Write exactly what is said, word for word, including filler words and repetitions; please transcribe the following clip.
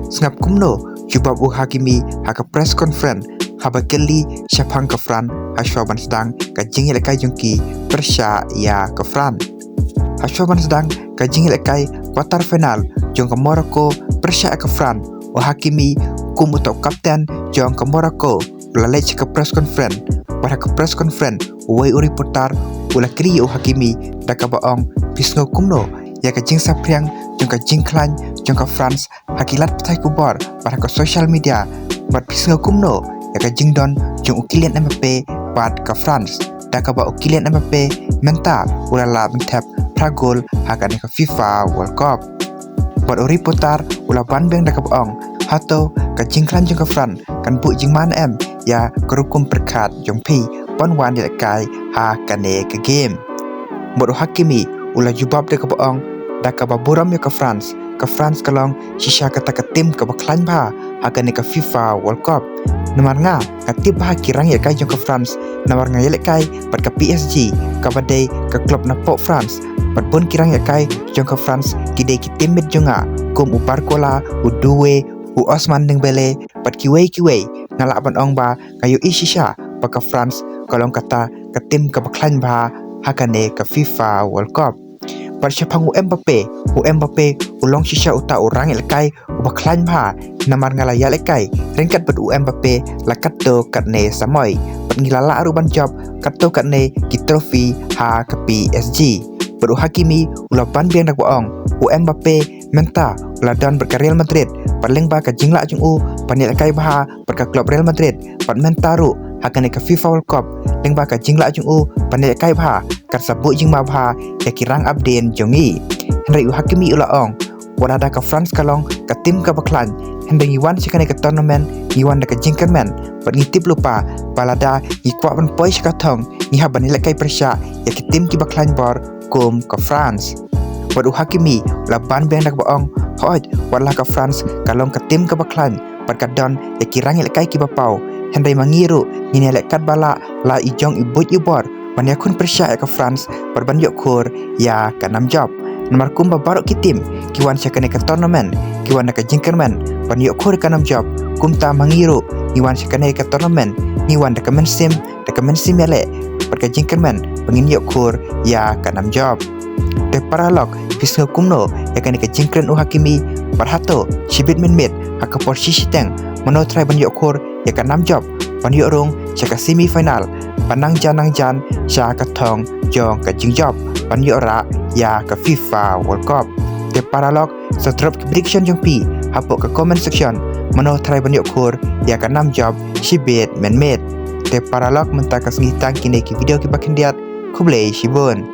Sngap kumno jubab u Hakimi ha ka press conference haba kylli shaphang ka France hashwa ban sdang ka jingïalehkai jong ki pyrshah ïa ka France. Hashwa ban sdang ka jingïalehkai quarter final jong ka Morocco pyrshah ïa ka France, u Hakimi kum uta u kapten jong ka Morocco u la leit sha ka press conference. Bad ha ka press conference uwei u reporter u la kylli ïa u Hakimi da kaba ong, phi sngew kumno ïa ka jingsaphriang jong ka jingkhlaiñ jong ka France ha ki lad pathai khubor bad ha ka social media, bad phi sngew kumno ïa ka jingdon jong u Kylian Mbappe bad ka France, da kaba u Kylian Mbappe mynta u la lah ban thep phra gol ha kane ka FIFA World Cup. Bad u reporter u la ban biang da kaba ong, hato ka jingkhlaiñ jong ka France kan buh jingma ne em ïa ka rukom pyrkhat jong phi ban wan ïalehkai ha kane ka game? Bad u Hakimi u la jubab da kaba ong, da kaba burom ïa ka France, ka France ka long shisha kata ka tim kaba khlaiñ bha ha kane ka FIFA World Cup. Namar nga, nga tip bha ki rangïalehkai jong ka France, namar nga ïalehkai bad ka P S G kaba dei ka club napoh France. Bad bun ki rangïalehkai jong ka France ki dei ki teammate jong nga, kum u Barcola, u Doué, u Ousmane Dembélé bad kiwei kiwei. Nga lah ban ong ba nga ïohi shisha ba ka France ka long kata ka tim kaba khlaiñ bha ha kane ka FIFA World Cup. Bad shaphang u Mbappe, u Mbappe u long shisha uta u rangïalehkai uba khlaiñ bha, namar nga la ïalehkai ryngkat bad u Mbappe la katto katne samoi, bad ngi la lah ruh ban jop katto katne ki trophy ha ka P S G. Bad u Hakimi u la ban biang da kaba ong, u Mbappe mynta u la don bad ka Real Madrid, bad lyngba ka jinglah jong u ban ïalehkai bha bad ka club Real Madrid, bad mynta ruh ha kane ka FIFA World Cup, lyngba ka jinglah jong u ban ïalehkai bha kan sa buh jingma bha ïa ki rangap dien jong ngi. Hynrei u Hakimi u la ong, wat lada ka France ka long ka tim kaba khlaiñ, hynrei ngi wan sha kane ka tournament ngi wan da ka jingkyrmen, bad ngi tip lypa ba lada ngi kwah ban poi sha ka thong ngi hap ban ïalehkai pyrshah ïa ki tim kiba khlaiñ bor kum ka France. Bad u Hakimi u la ban biang da kaba ong, hooid, wat la ka France ka long ka tim kaba khlaiñ bad ka don ïa ki rangïalehkai kiba paw, hynrei ma ngi ruh ngin ïaleh katba lah, la i jong i buit i bor ban ïakhun pyrshah ïa ka France bad ban ïoh khur ïa ka nam jop. Namar kumba baroh ki tim ki wan sha kane ka tournament ki wan da ka jingkyrmen ban ïoh khur ïa ka nam jop, kumta ma ngi ruh ngi wan sha kane ka tournament ngi wan da ka mynsiem, da ka mynsiem ïaleh bad ka jingkyrmen ba ngin ïoh khur ïa ka nam jop. Te paralok, phi sngew kumno ïa kane ka jingkren u Hakimi? Bad hato shibit mynmiet ha ka por shi shiteng mano trai ban ïoh khur ïa ka nam jop ban ïoh rung sha ka semi final, ban nang jan nang jan sha ka thong jong ka jingjop ban ïoh rah ïa ka FIFA World Cup? Te paralok, sa drop ki prediction jong phi hapoh ka comment section, mano trai ban ïoh khur ïa ka nam jop shibit mynmiet. Te paralok, mynta ka sngi tang kine ki video kiba khyndiat. Khublei shibun.